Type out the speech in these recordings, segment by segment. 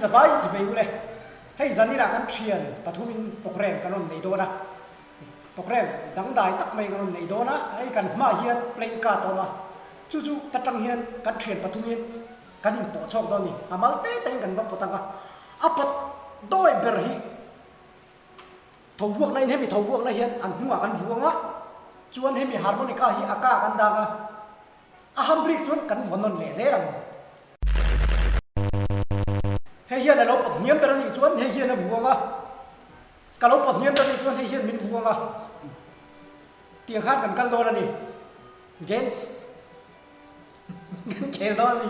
zavai chibei ule. Hei zanirah kan thian pathumin programme kan rawn nei dawn a, programme dangdai tak mai kan rawn nei dawn a, hei kan hmaah hian playing card a awm a, chu chu ta tang hian kan thian pathumin kan inpawh chhuak dawn a ni. A mal te tein kan va pawt ang a, a pawt dawi ber hi tho vuakna in hemi tho vuakna hian an hnungah kan vuang a, chuan hemi harmonica hi a ka kan dang a, A ham rik chuan kan vaw nawn leh zel ang. Hei hian a lo pawt hniam ber a nih chuan hei hian a vuang a, ka lo pawt hniam ber a nih chuan hei hian min vuang a. Tiang khan kan kal dawn a ni. Game kan khel dawn a ni.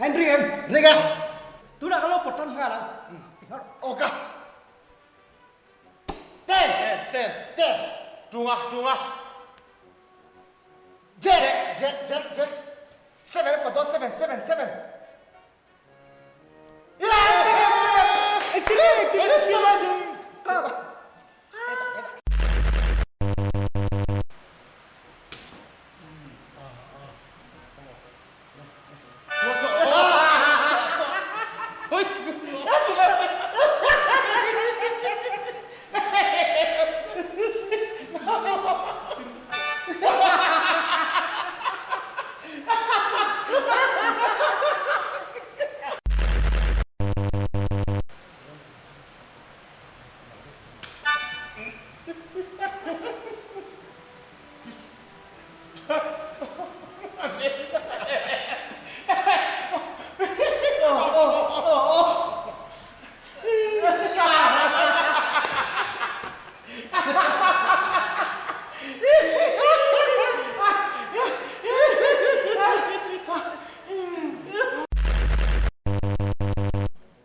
A inring em? Ring e. Tunah ka lo pawt tan nghal ang. Aw ka. Ten! Ten! Ten! Ten! Tunga! Tunga! Jack! Jack! Jack! Jack! Seven pawh dawn seven seven seven. Yeah! Seven seven! Engtin nge engtin nge seven? Ka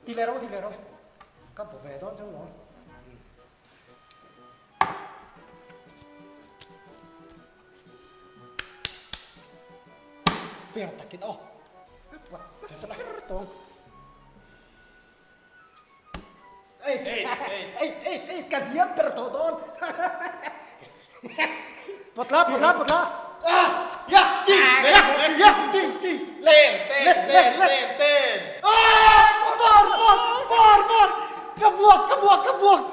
Ti leh rawh, ti leh rawh. Ka vaw ve dawn chang lo. Fair takin aw. Ei, ei, ei, ei, ei, ka hniam ber tawh dawn. Potla, potla, potla. Ah, ya, ting, ya, ya, ting, ting. Ten, ten, ten, ten, ten. Ah, var, var, var, var. Ka vuak, ka vuak, ka vuak.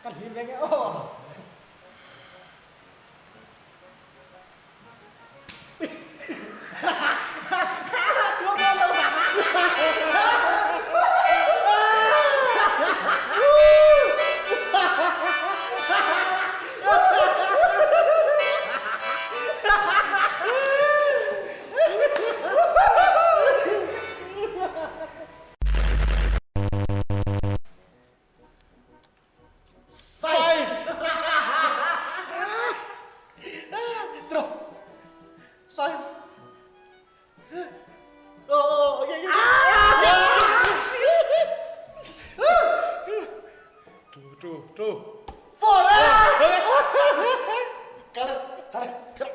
Kan hlim ve nge aw. Five! Tro. Five. Oh, oh, okay, okay. Two, two, two. Four. Kala, kala, kala.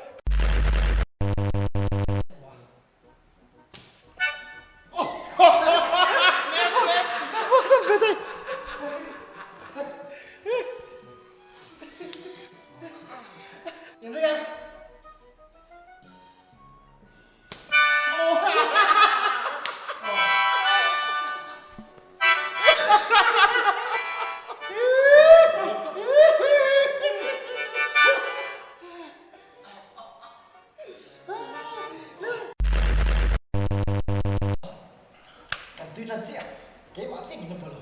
Kan tui tan chiah, keimah chiah min la vaw lo,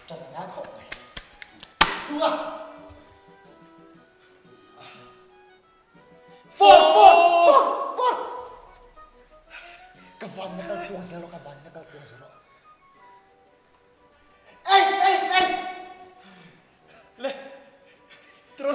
tan a ngai khawp mai. Tua! Four! Four! Four! Four! Ka van na kal tluang zel rawh, ka van na kal tluang zel rawh. Eight! Eight! Eight! Le! Tro!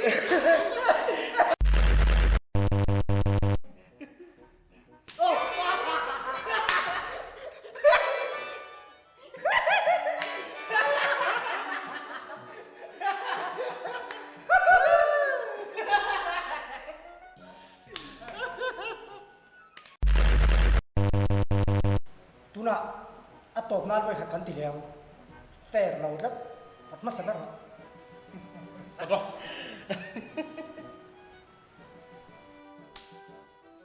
Tunah a tawp nan vawikhat kan ti leh ang. Fair lo tlat. Pat hmasa ber rawh. Pat rawh.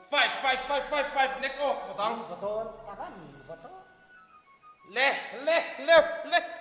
Five, five, five, five, five, next aw, va tang. Va dawn, tak a ni, va dawn. Le, le, le, le.